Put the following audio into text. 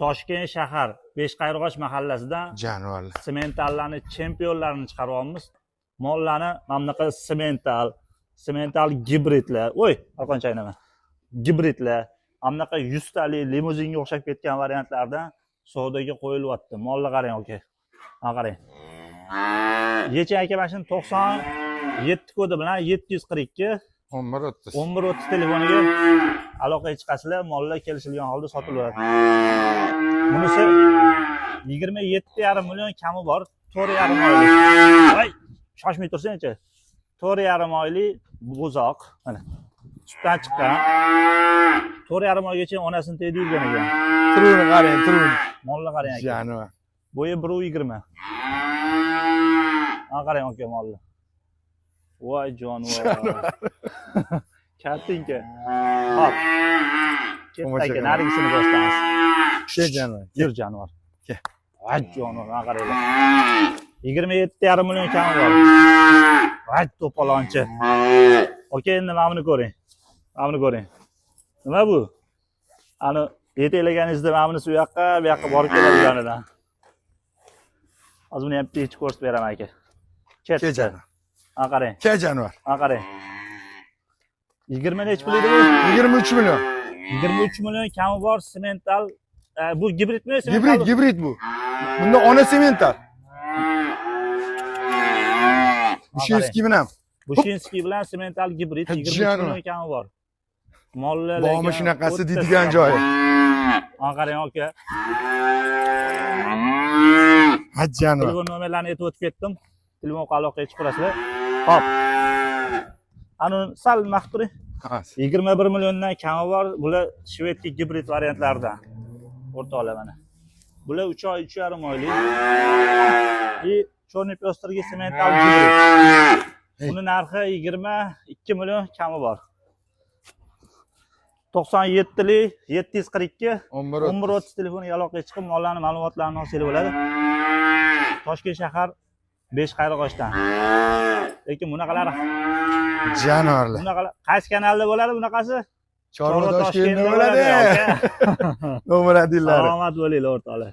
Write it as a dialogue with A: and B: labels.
A: Toshkent shahar Beshqayrg'och mahallasidan
B: Jonivorlar.
A: Sementallarni chempionlarini chiqaryapmiz. Mollarni mana bunaqa semental, semental gibridlar. Voy, arqon chaynama. Gibridlar, mana bunaqa 100 tali limuzinga o'xshab ketgan variantlardan savdoga qo'yilyapti. Molni qarang, aka. Mana qarang. Yeching aka, mana shuni 97 kodi bilan 742
B: 11:30.
A: 11:30 telefoniga aloqaga chiqasizlar, mollar kelishilgan holda sotiladi. Bunisi 27,5 million kami bor, 4,5 oylik. Voy, shoshmay tursangchi. 4,5 oylik buzoq, mana. Sutdan chiqqan. 4,5 oygacha onasini tegdi yurgan ekan.
B: Turuni qarang, turuni.
A: Molni qarang aka.
B: Jonivor.
A: Bo'yi 1,20. Mana qarang aka molni. Voy jonivor. Kattinka. Hop. Ketdi aka, narigisini ko'rsatamiz.
B: Kel jonivor.
A: Yur jonivor.
B: Kel.
A: Voy jonivor, mana qaranglar. 27,5 million kami bor. Voy to'polonchi. Aka, endi mana buni ko'ring. Mana buni ko'ring. Nima bu? Ani yetaklaganingizda mana bunisi u yoqqa, bu yoqqa borib keladi yonidan. Hozir buni ham bitta yechib ko'rsatib beraman aka.
B: Kel
A: Ketdi.
B: jonivor.
A: Mana qarang.
B: Kel jonivor.
A: Mana qarang. 20 nechi pul edi bu?
B: 23 million.
A: 23 million kami bor semental. Bu gibridmi?
B: Gibrid, gibrid bu. Bunda ona semental. Bushinskiy bilan.
A: Bushinskiy bilan semental gibrid 23 million kami bor. Mollar
B: Bormi shunaqasi deydigan joyi.
A: Mana qarang aka.
B: Ha jonivor.
A: Telefon nomerlarini aytib o'tib ketdim. Telefon aloqaga chiqarasizlar. Hop. Ani sal nima qilib turing. 21 milliondan kami bor. Bular shvedskiy gibrid variantlaridan. O'rtoqlar mana. Bular 3 oy, 3,5 oylik. И черный пестрый semental gibrid. Buni narxi 22 million kami bor. 97lik 742 11:30 telefoniga aloqaga chiqib, mollarning ma'lumotlarini olsangiz bo'ladi. Toshkent shahar Beshqayrg'ochdan. Lekin bunaqalar
B: Jonivorlar.
A: Bunaqalar qaysi kanalda bo'ladi bunaqasi?
B: Chorva Toshkentda bo'ladi.
A: Aka.
B: Nomer adillari.
A: Salomat bo'linglar o'rtoqlar.